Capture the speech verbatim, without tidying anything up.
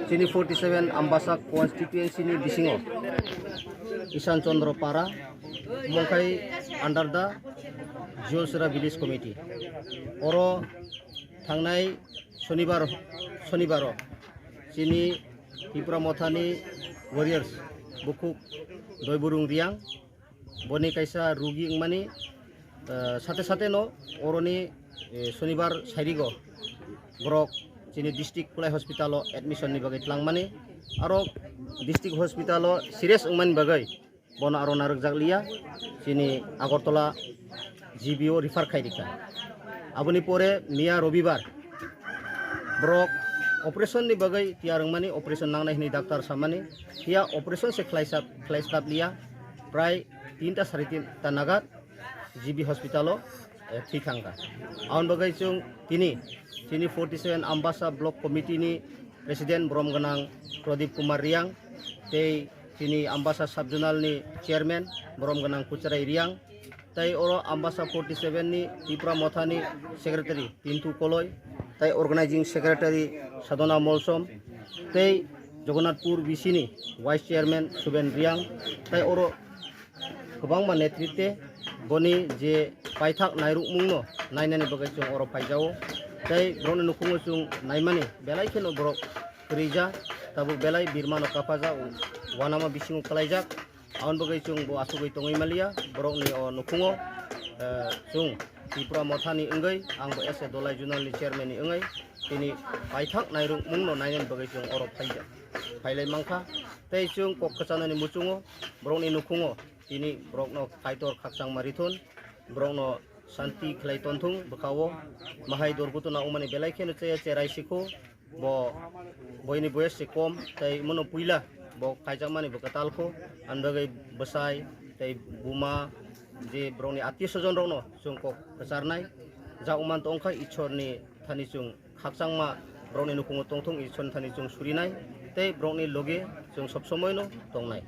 Chini forty seven Ambasa constituency ni bisingo Ishan Chandra Para, Mongkhai under the Jolsera Village Committee. Oro thangnai Sonibar, Sonibaro chini Tipra Mothani warriors bukhuk Doiburung Riang, boni kaisa rugi wngmani, eh, sate sate no oroni, eh, Sonibar sairigo borok chini district Khulai hospital o admission ni bagwi tlangmani, aro district hospital o serious wngmani bagwi bono aro narwkjak liya, chini Agartala G B o refer khai rikha. Aboni pore miya Robibar borok operation ni bagwi tiyar wngmani, operation nangnai hwnwi doctor samani, hiya operation se khlaisa-, khlaislap liya, prai tinta sari tinta nagat G B hospital o, eh, thwi thangkha. Aboni bagwi chwng tini chini forty seven Ambasa Block Committee ni President borom gwnang Pradip Kumar Riang tei chini Ambasa Sub Zonal ni Chairman borom gwnang Kucharai Riang, tei oro Ambasa forty seven ni Tipra Motha ni Secretary Pintu Koloi, tei Organizing Secretary Sadhana Molsom, tei Jagannathpur B C ni Vice Chairman Suben Riang, tei oro kwbangma netritwe boni je paithak nairukmungno nainani bagwi chwng oro phaijao, tei borokni nukhungo chwng naimani belai kheno borok kwrwija, tabuk belai birmano kaphajak, uanama bisingo kwlaijak. Aboni bagwi chwng bo asugwi tongwi maliya, borokni o nukhungo, eh, chwng Tipra Mothani wngwi, ang bo S A Dolai Zonal ni Chairman ni wngwi, tini paithak nairukmungno nainani bagwi chwng oro phaijak, phailai mankha. Tei chwng kok kwchanani muchungo, borokni nukhungo tini borokno Kaitor khakchangma rithun, borokno santi khlai tonthung bwkhao, mahai dorbuto na wngmani belai kheno chaya cherai sikho. Bo boini boyes se kom, tei mono puila bo khaijakmani bo kwtal kho, ani bagwi bwsai tei buma je borokni attiyo sojon rokno chwng kok kwcharnai. Ja wngmantongkha Ishorni thani chwng khakchangma borokni nukhungo tongthung, Ishorni thani chwng surinai tei borokni loge chwng sob somoino tongnai.